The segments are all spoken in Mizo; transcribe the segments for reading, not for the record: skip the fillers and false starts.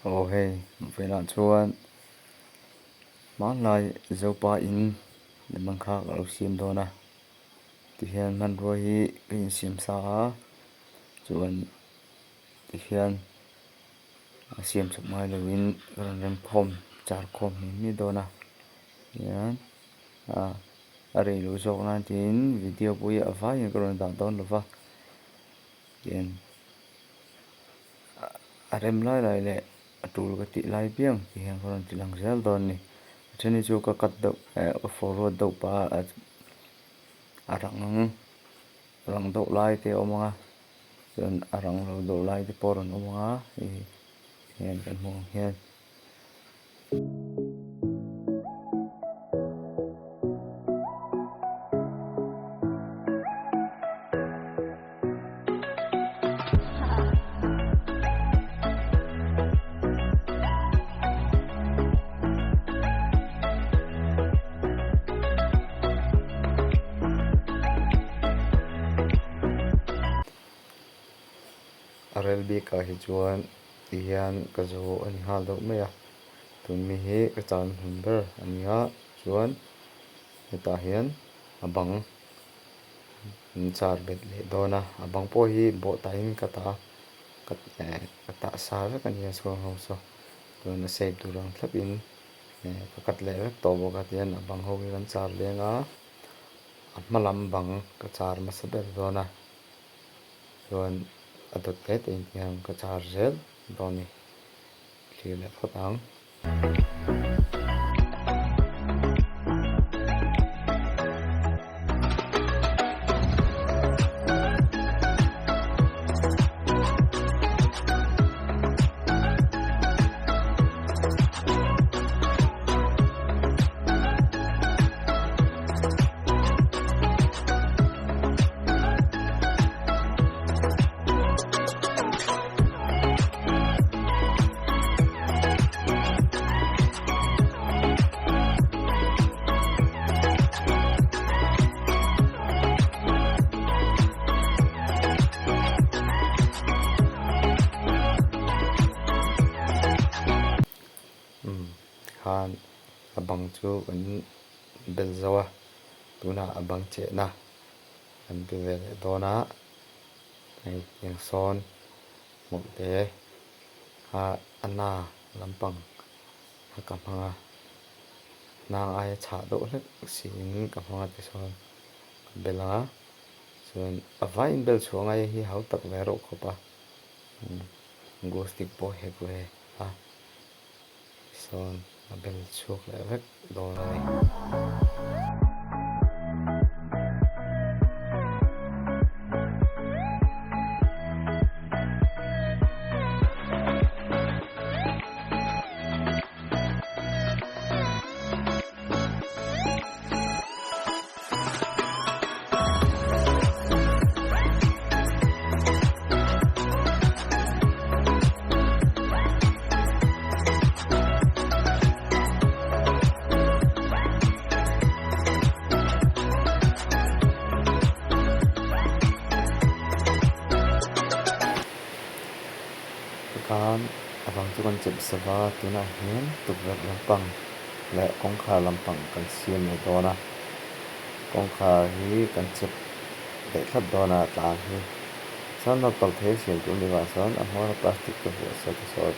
Aw hei vawiinah chuan hmanlai Zopa in lemang kha ka lo siam dawn a tihian hmanrua hi ka insiam sa a chuan tihian a siam chawp ngai lovin ka rawn rem khawm char khawm hmi hmi dawn a tihian ah a rei loh zawk nan tiin video pawh hi a vaiin ka rawn dah dawn lo va tihian. A rem lai lai leh a tul ka tih lai piang tih hian ka rawn ti lang zel dawn a ni a then hi chu ka cut deuh eh ka forward deuh pah a a rang rang deuh lai te a awm ang a chuan a rang lo deuh lai te pawh a rawn awm ang a hei hian kan hmuh ang hian. A rel bikah hi chuan ti hian ka zo a ni nghal deuh mai a tun mi hi ka chan hmun ber a ni a chuan hetah hian a bang an char bet leh dawn a a bang pawh hi bawh tahin ka tah a ka eh ka tah sa vek a nia chhuang ho saw chuan a shape tur ang thlap in eh ka cut leh vek tawh bawk a tihian a bang ho hi kan char leng a a hma lam bang ka char hmasa ber dawn a. Chuan a dawt te te in hian ka char zel dawn a ni thlir leh phawt ang. Umm khan a bang chu kan bel zo a tunah a bang chehna an ti ve leh dawn a hei tiang sawn hmawlh te kha a na lampang kha ka hmang a hnang aia chhah deuh hlek siin ka hmang a tisawn ka bel ang a chuan a vaiin bel chhuah ngai hi hau tak ve reuh khawp a glue stick pawh hek ve a. Sawn a bel chhuak leh vek dawn a ni. Tikhan a bang chu kan chep sava tunah hian tukverh lampang leh kawngkhar lampang kan siam leh dawn a kawngkhar hi kan chep leh thlap dawn a tlang hi chuan nawr tawlh thei a siam tur ni vang chuan a hmawr a plastic te vuah saw te saw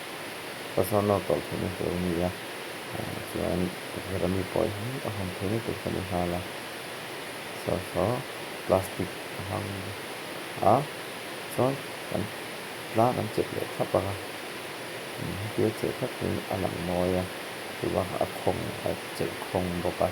te sawn nawr tawlh theihna tur a ni a chuan tukverh ami pawh hi a hawn theihna tur ka ni nghal a saw saw plastic a hmang a chuan kan tlang an chep leh thlap ang a hetia cheh thlap hi a lang mawi a chubakah a khawng a chelh khawng bawk a.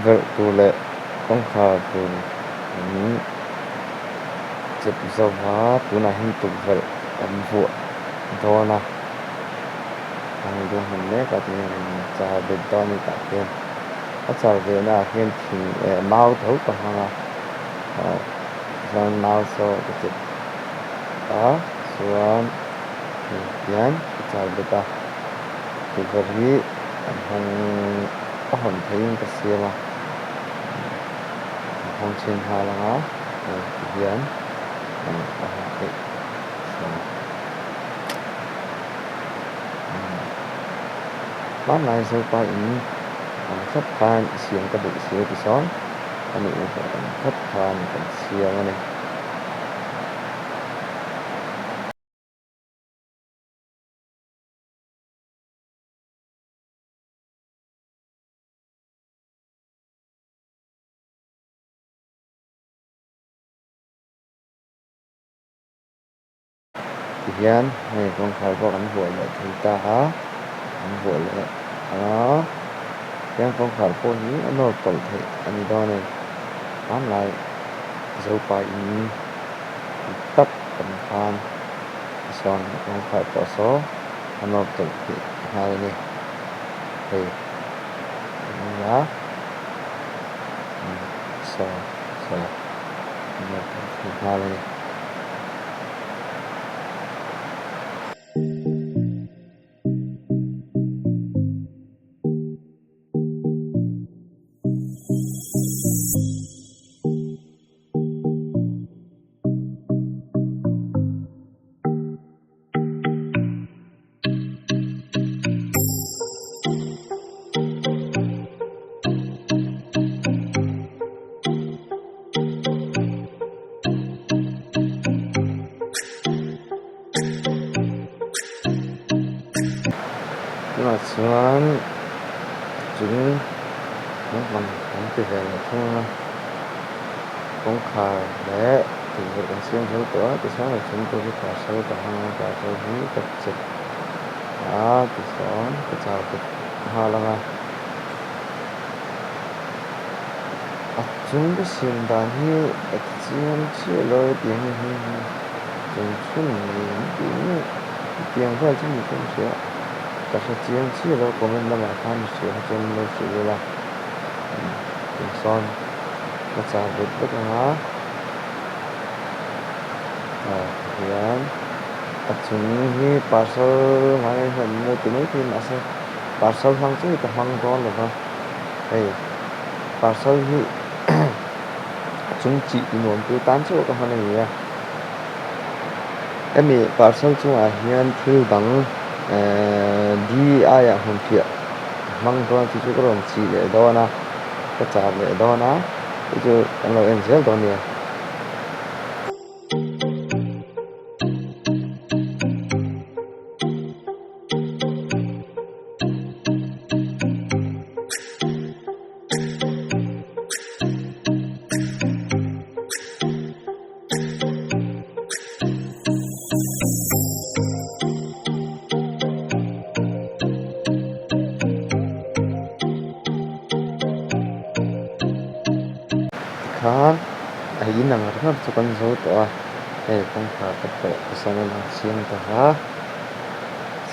Tukverh tur leh kawngkhar tur kan chep zo va tunah hian tukverh kan vuah dawn a an ruahman mek a tinge kan char bet dawn a ni tah khian a char ve naah khian thing eh mau tho ka hmang a ah chuan mau saw ka chep a chuan hei hian ka char bet a tukverh hi an hawng a hawn theihin ka siam a an hawng chhin nghal ang a hei tihian a hawn theih saw hmanlai zopa in ang thlap khan siam ka duh si a tichuan a nihna tur ang thlap khan kan siam a ni. Tihian hei kawngkhar pawh kan vuah leh thei ta a, kan vuah leh ang a, tihian kawngkhar pawh hi a nawr tawlh theih a ni dawn a ni. Hmanlai Zopa in dik tak kan khan tichuan kawngkhar pawh saw a nawr tawlh theih nghal a ni. Hei a ni a, saw saw a nawr tawlh thei nghal a ni. Tunah chuan chung naupang kan ti ve leh thung a kawngkhar leh tukverh kan siam zo tawh a tichuan a chung tur hi parcel ka hmang a parcel hi ka chep a tichuan ka char bet nghal ang a. A chung ka siam dan hi ka ti chiang chiah lo e tiang hi hei hi chung chhun nei an tih nge tiang vel chu ni ka hria ka hre chiang chiah lo comment lamah khan a hria kha chuan min lo hrilh ila tiang sawn ka char bet vek ang a aw tihian a chung hi parcel ngai hian an lo ti maithei mahse parcel hmang chu ka hmang dawn lo va. Hei parcel hi a chung chih ti nuam tu tan chauh ka hman a ni a hemi parcel chungah hian thil dang ehh di aiah hmun phiah hmang dawn chu chu ka rawn chih leh dawn a ka char leh dawn a chu chu kan lo en zel dawn a nia. Tikhan a inang ringawt chu kan zo tawh a hei kawngkhar te pawh sawn a lang chiang ta va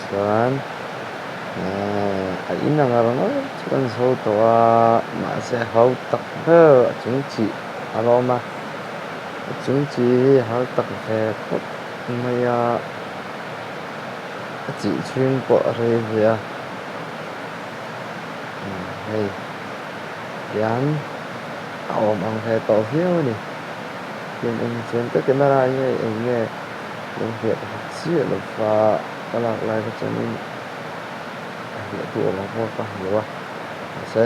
chuan a inang ringawt chu kan zo tawh a mahse hau tak ber a chung chih a la awm a a chung chih hi hau tak ve khawp mai a a chih chhung pawh a rei ve a hei hian a awm ang ve tawh viau a ni tin eng chuan ka camera hi hei eng nge eng hliah ka hre chiah lo va ka lak lai kha chuanin a hliah tu awm ang pawh ka hmu a mahse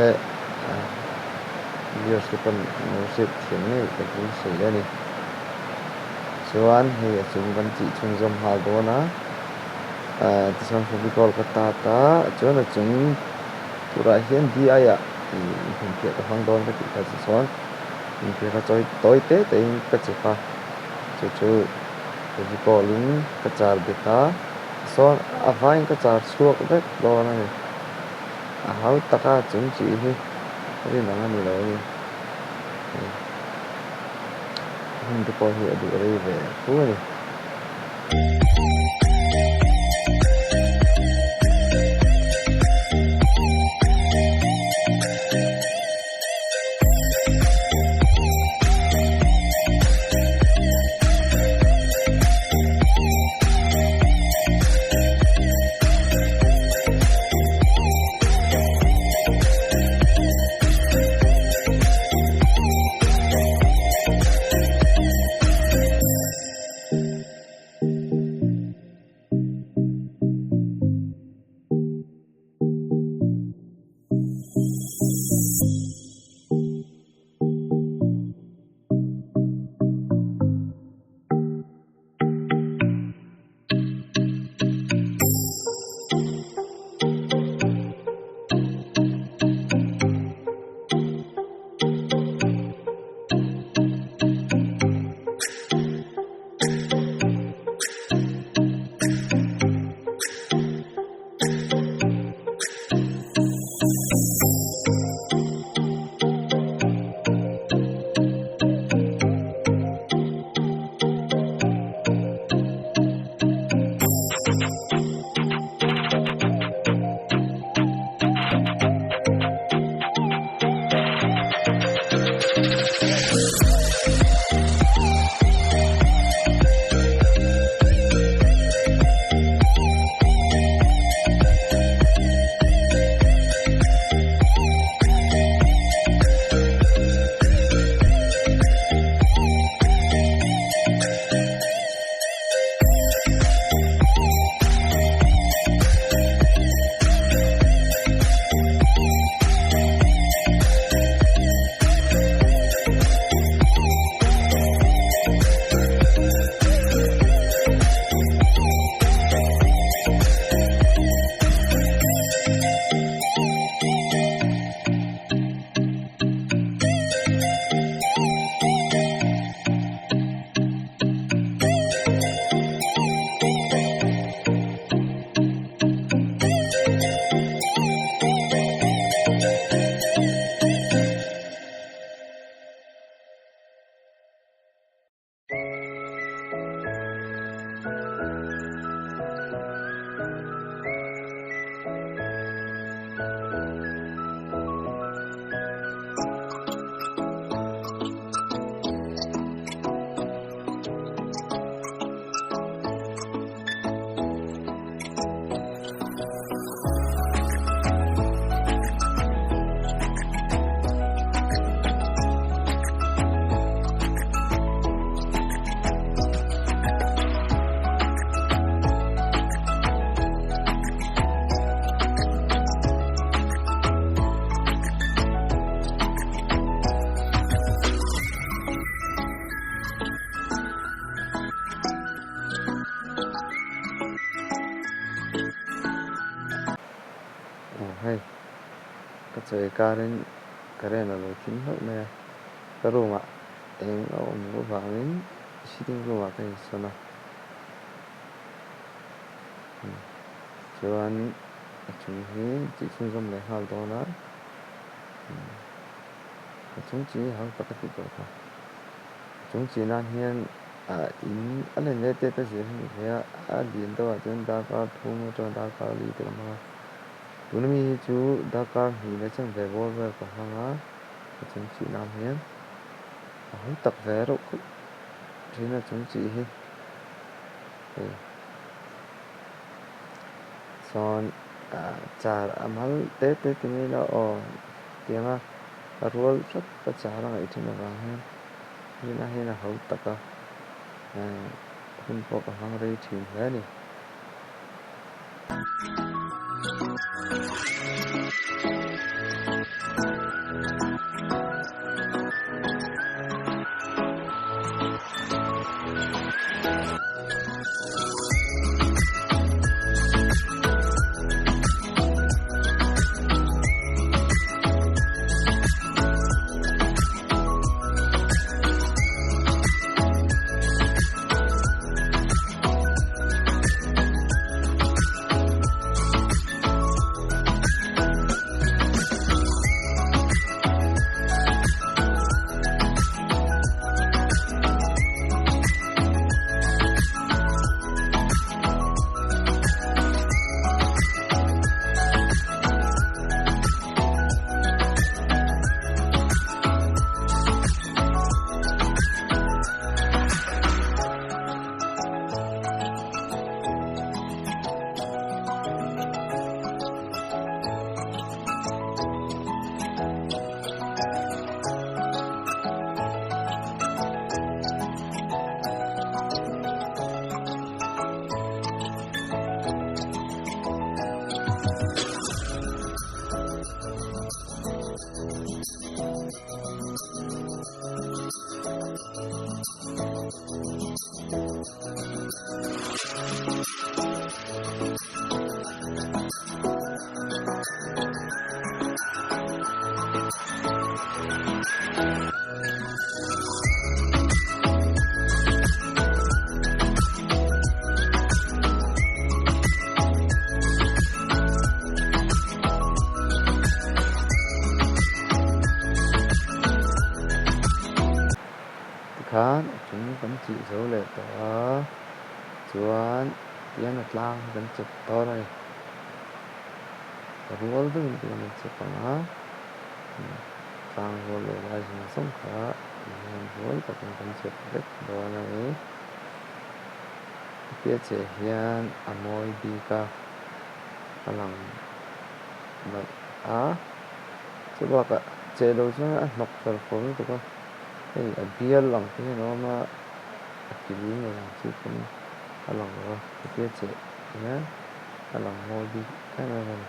viewers te pawn an lo hriat thiam ngei ka beisei a ni chuan hei a chung kan tih chhunzawm nghal dawn a tichuan fevicol ka tat a chuan a chung turah hian D_I ah hmunphiah ka hmang dawn ka tih kha chu chuan hmunphiah kha chawi tawi te te in ka chep a chu chu fevicol in ka char bet a sawn a vaiin ka char chhuak vek dawn a ni a hau taka chung chih hi. Rin ang a ni lo a ni. Hei hun te pawh hi a duh rei ve fu a ni. Aw hei ka chawi karin current a lo thim hlauh mai a ka room ah eng a awm loh vangin sitting room ah ka insawn a chuan a chung hi tih chhunzawm leh nghal dawn a a chung chi hau tak a tih tawh kha a chung chi nan hian. Ah in a len leh tet a zir hi ni thei a a lian deuh ah chuan darkar thum atanga darkar li te ka hmang a tuna mi hi chu darkar hnih leh chanve bawr vel ka hmang a a chung chih nan hian a hawi tak ve reuh khawp thin a chung chih hi hei sawn ah char a mal te te ti mai ila aw tiang a a rual hrep a char a ngaih thin avang hian. Hina hian a ho tak a, hun pawh ka hmang rei thin hle a ni. Tikhan a chung kan chih zo leh tawh a chuan tiang a tlang hi kan chep dawn a ni. Rual deuhin tiang kan chep ang a tlang rual lo lai zawng zawng kha tihian rual takin kan chep vek dawn a ni. Hetia cheh hian a mawi bik a a lang nalh a chubakah cheh lo chuan a hnawk fel fur lutuk a hei a bial ang te hian a awm a a kil nei ang chi pawn a lang lo a hetia cheh hian a lang mawi bik em em a ni.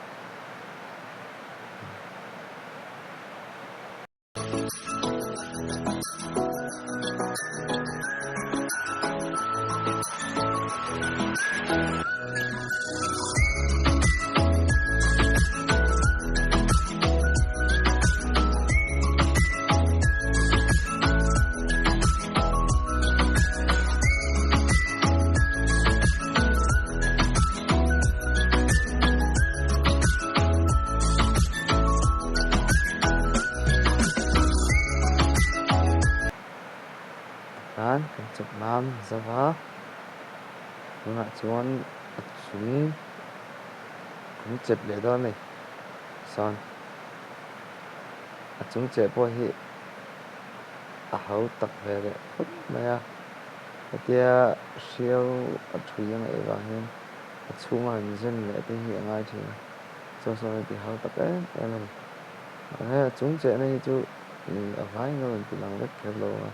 Tikhan kan chep mam zo va, tunah chuan a chung kan chep leh dawn a ni sawn a chung cheh pawh hi a hau tak ve leh phawt mai a hetia hriau a thui a ngaih vang hian a chhunga han zen leh te hi a ngai thin a chaw sawn a ti hau tak em em a ni mahse a chung chehna hi chu a vaiin a rawn ti lang vek kher lo a.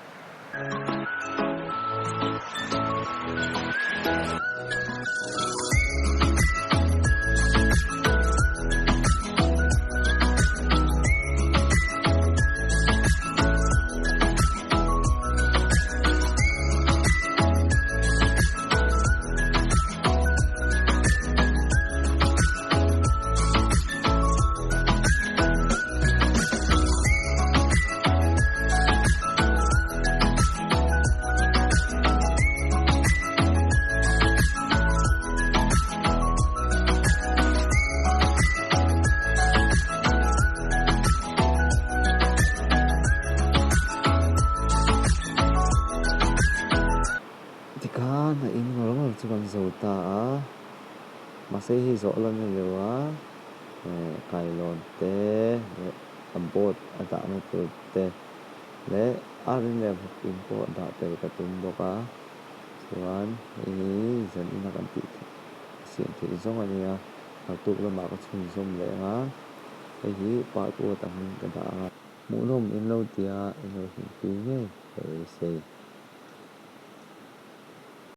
Tikhan a in ngawr ngawr chu kan zo ta a, mahse hei zawh la ni lo a, kailawn te leh a boat a dahna tur te leh a rin leh vawk in pawh dah tel ka tum bawk a, chuan hei hi zan ina kan tih theih siam theih zawng a nia, naktuk lamah ka chhunzawm leh ang a, hei hi part one angin ka dah ang a. Hmuhnawm in lo tia in lo hlimpui ngei ka beisei.